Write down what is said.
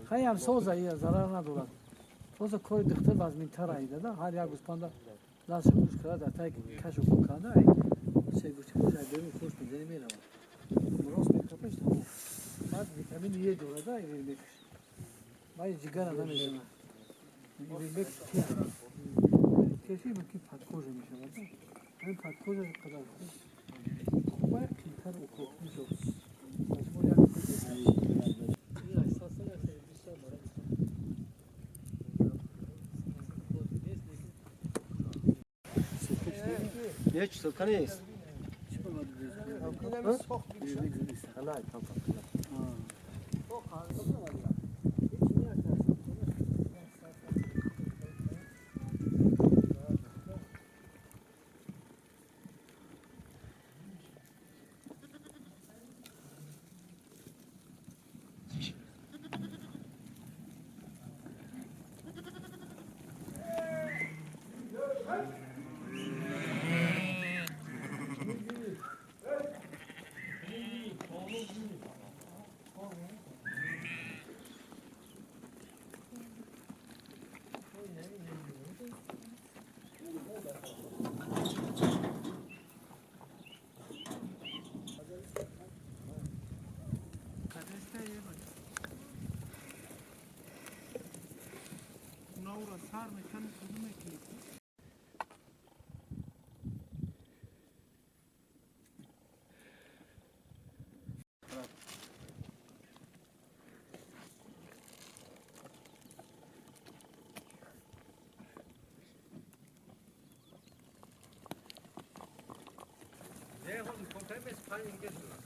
Хайам соза ия зарар надорад. Тоза кори духтар вазминтар айдада ҳар як гӯспанда ласи гӯш карда дар таги кашу кун карда ай се гӯшти хуш ай берун хуш мезани меравад. Рост мекапаш тамом. Баъд витамини Е дорада ивермекш. Баъд ҷигара намезанад. Ивермекш чи кефи мумкин подкожа мешавад. Ҳамин подкожа қадар хуб хуб қимтар укол мешавад. Geç sultanıyız. 네,